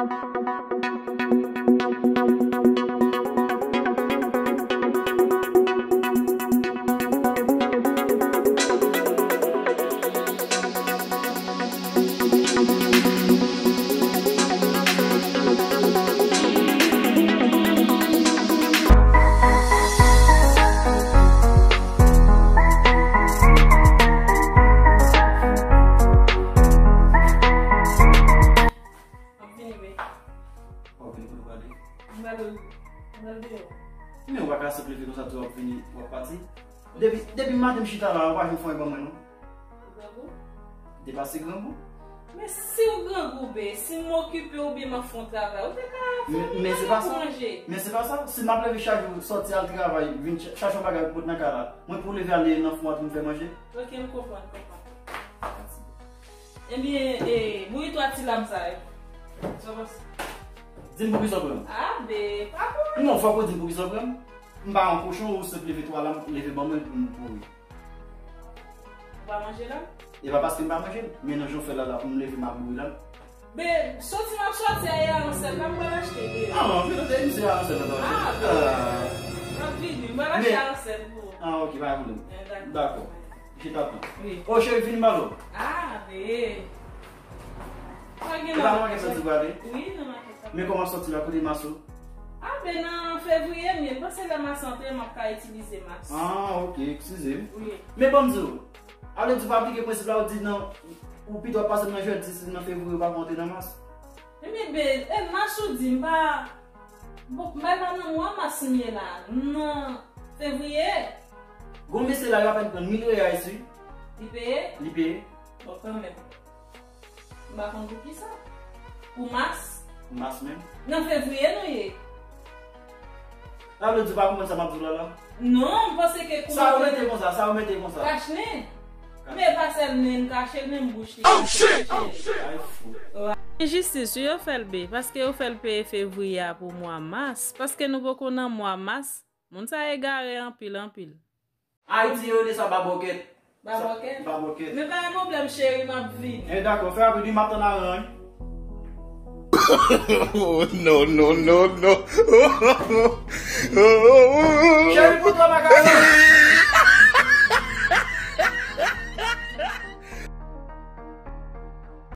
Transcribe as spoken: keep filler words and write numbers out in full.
M ap vini, be. W ap vini kote w prale? M prale, m prale deyò. Men w pa ka sot leve konsa tou w ap vini, w ap pati. Depi, depi maten m chita la, w pa janm fè anyen ban mwen, non. Ou grangou? Depase grangou. Men si w grangou, be, si m okipe w oubyen m ap fè yon travay, ou te ka fè yon manje. Men, men se pa sa. Men se pa sa. Si m ap leve chak jou, sòti al travay, vin ch-, chache yon bagay pou pote nan kay la, mwen pou leve ale nan fwa pou m fè manje? Ok, m konprann, m konprann. Ebyen, e, bouyitwa ti lam sa yo. Sa w panse? Di m poukisa w pran m. Ah, be, pa pou. Non, fòk ou di m poukisa w pran m. M pa yon kochon, ou sot leve twa lam, leve ban mwen pou m pouri. Ou pa manje lam? E pa paske m pa manje l, men nan jan w fè l la, la pou m leve m ap bouri lam. Be, soti m ap soti a, e aransèl la m pral achte deyò. Ah, men nou te di se aransèl la t ap achte. Ah, be. M ap vini, m pral achte aransèl pou ou. Ah, ok, pa gen pwoblèm. Eh, dakò. Dakò. Je t'attends. Wi. O cheri, vin m pale w. Ah, be. Sa gen la? Ou pa manke soti prale? Wi, nan makèt la. Men kòman w ap soti la, kote mas ou? Ah, be nan fevriye, men m panse lè mas antre, m ap ka itilize mas. Ah, ok, eskize m. Wi. Men ban m di w, sa vle di w pa aplike prensip la, ou di nan, ou pito ap pase m nan jedi, si nan fevriye ou pa konte nan mas. Ebyen, be, e mas ou di, m pa, bon, m pa nan mwa mas m ye la, m nan fevriye. Gon mesye la, yo apèn pran mil reyal, wi. Li peye? Li peye. Bon, kanmenm. M pa konn poukisa. Pou mas. Pou mas menm? Nan fevriye nou ye. Sa vle di w pa konprann sa m ap di w la la? Non, m panse ke kou... Sa yo mete konsa, sa yo mete konsa. Kachnen. Men pa sèl nen kache, menm bouch li. Oh, shit! Oh, shit! Ay, fou. Enjistis, wi, yo fè l be, paske yo fè l peye fevriye a pou mwa mas, paske nou poko nan mwa mas, moun sa yo egare anpil, anpil. Ayiti, yo rele sa babòkèt. Babòkèt? Sa, babòkèt. Men pa gen pwoblèm, cheri, m ap vini. Eh, dakò, fè rapid, wi, m ap tann aran, wi. Oh, no, no, no, no. Cheri, pou twa makaron.